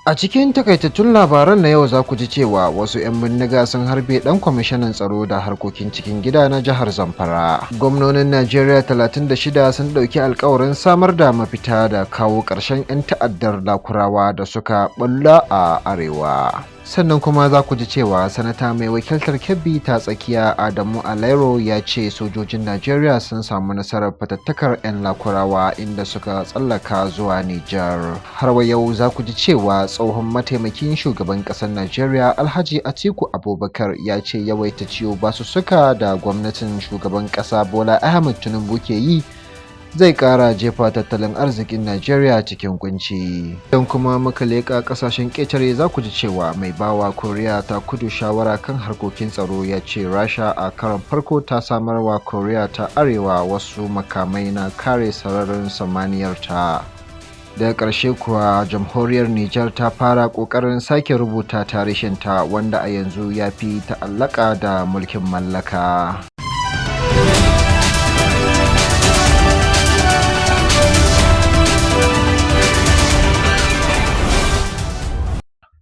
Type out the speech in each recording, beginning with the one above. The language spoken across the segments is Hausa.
A cikin takaitattun labaran na yau za ku ji cewa wasu 'yan bindiga sun harbe ɗan kwamishinan tsaro da harkokin cikin gida na jihar Zamfara. Gwamnonin Najeriya 36 sun ɗauki alkawarin samar da mafita da kawo ƙarshen 'yan ta'addar Lakurawa da suka ɓulla a Arewa. Sannan kuma za ku ji cewa sanata mai wakiltar Kebbi ta tsakiya Adamu Alairo ya ce sojojin Najeriya sun samu nasarar fatattakar 'yan Lakurawa inda suka tsallaka zuwa Nijar. Har wa yau za ku ji cewa tsohon mataimakin shugaban ƙasar Najeriya Alhaji Atiku Abubakar ya ce yawaita ciwo basussuka da gwamnatin shugaban ƙasa Bola Ahmed Tinubu ke yi zai ƙara jefa tattalin arzikin Najeriya cikin kunci. Don kuma muka leƙa ƙasashen ƙetare, za ku ji cewa mai bawa Koriya ta Kudu shawara kan harkokin tsaro ya ce Rasha a karon farko ta samarwa Koriya ta Arewa wasu makamai na kare sararin samaniyar ta. Daga ƙarshe kuwa, jamhuriyar Nijar ta fara ƙoƙarin sake rubuta tarihinta wanda a yanzu ya fi ta'allaka da mulkin mallaka.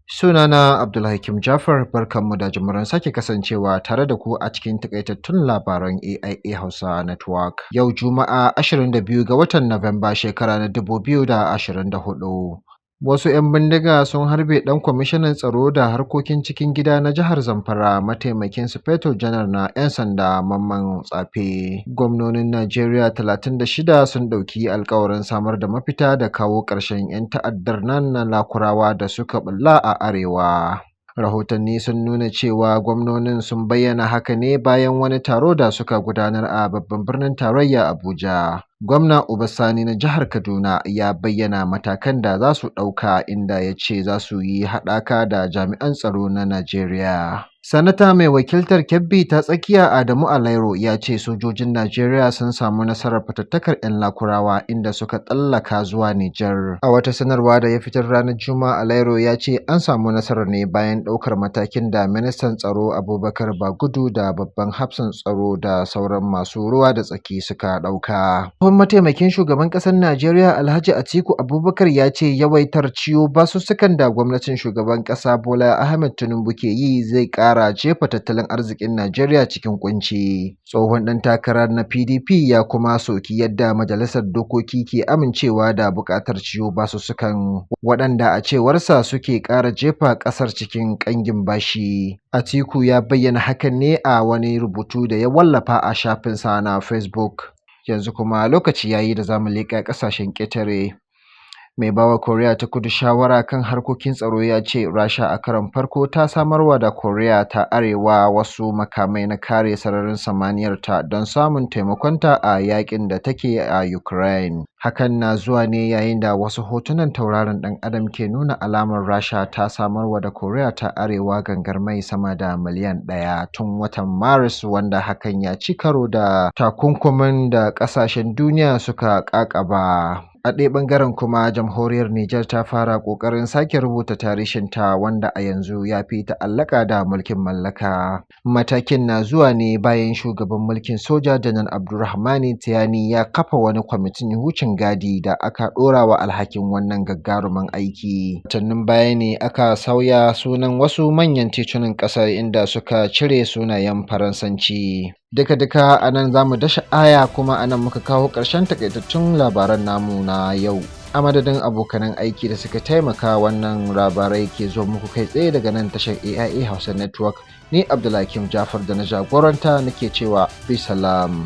Sunana Abdulhakim Jafar, barkanmu da jimurin sake kasancewa tare da ku a cikin takaitattun labaran AIA Hausa Network. Yau Juma'a, 22 ga watan Nuwamba, shekara na 2024. Wasu 'yan bindiga sun harbe ɗan kwamishinan tsaro da harkokin cikin gida na jihar Zamfara, mataimakin Sufeto Janar na 'yan sanda Mamman Tsafe. Gwamnonin Najeriya 36 sun ɗauki alkawarin samar da mafita da kawo ƙarshen 'yan ta'addar nan na Lakurawa da suka ɓulla a Arewa. Rahotanni sun nuna cewa gwamnonin sun bayyana haka ne bayan wani taro da suka gudanar a babban birnin tarayya Abuja. Gwamna Uba Sani na jihar Kaduna ya bayyana matakan da za su ɗauka, inda ya ce za su yi haɗaka da jami'an tsaro na Najeriya. Sanata mai wakiltar Kebbi ta tsakiya Adamu Alairo ya ce sojojin Najeriya sun samu nasarar fatattakar 'yan Lakurawa inda suka tsallaka zuwa Nijar. A wata sanarwa da ya fitar ranar Juma'a, Alairo ya ce an samu nasarar ne bayan ɗaukar matakin da ministan tsaro Abubakar Bagudu da babban hafsan tsaro da sauran masu ruwa da tsaki suka ɗauka. Tsohon mataimakin shugaban ƙasar Najeriya Alhaji Atiku Abubakar ya ce yawaitar ciwo basussukan da gwamnatin shugaban ƙasa Bola Ahmed Tinubu ke yi zai ƙara jefa tattalin arzikin Najeriya cikin kunci. Tsohon ɗan takarar na PDP ya kuma soki yadda majalisar dokoki ke amincewa da buƙatar ciwo basussukan, waɗanda a cewarsa suke ƙara jefa ƙasar cikin ƙangin bashi. Atiku ya bayyana hakan ne a wani rubutu da ya wallafa a shafinsa na Facebook. Yanzu kuma lokaci yayi da zamu leƙa ƙasashen ƙetare. Mai bawa Koriya ta Kudu shawara kan harkokin tsaro ya ce Rasha a karon farko ta samarwa da Koriya ta Arewa wasu makamai na kare sararin samaniyarta don samun taimakonta a yakin da take a Ukraine. Hakan na zuwa ne yayin da wasu hotunan tauraron ɗan adam ke nuna alamar Rasha ta samarwa da Koriya ta Arewa gangar mai sama da miliyan 1 tun watan Maris, wanda hakan ya ci karo da takunkumin da ƙasashen duniya suka ƙaƙaba. A ɗaya ɓangaren kuma, jamhuriyar Nijar ta fara ƙoƙarin sake rubuta tarihinta wanda a yanzu ya fi ta'allaka da mulkin mallaka. Matakin na zuwa ne bayan shugaban mulkin soja Janar Abdurrahmani Tiani ya kafa wani kwamitin wucin gadi da aka ɗora wa alhakin wannan gagarumin aiki. Watannin baya ne aka sauya sunan wasu manyan titunan ƙasar, inda suka cire sunayen Faransanci. Duka-duka a nan za mu dasha aya, kuma a nan muka kawo ƙarshen takaitattun labaran namu na yau. A madadin abokanan aiki da suka taimaka wannan labarai ke zo muku kai tsaye daga nan tashar AIA Hausa Network, ni Abdulhakim Jafar da na jagoranta nake cewa bisalam.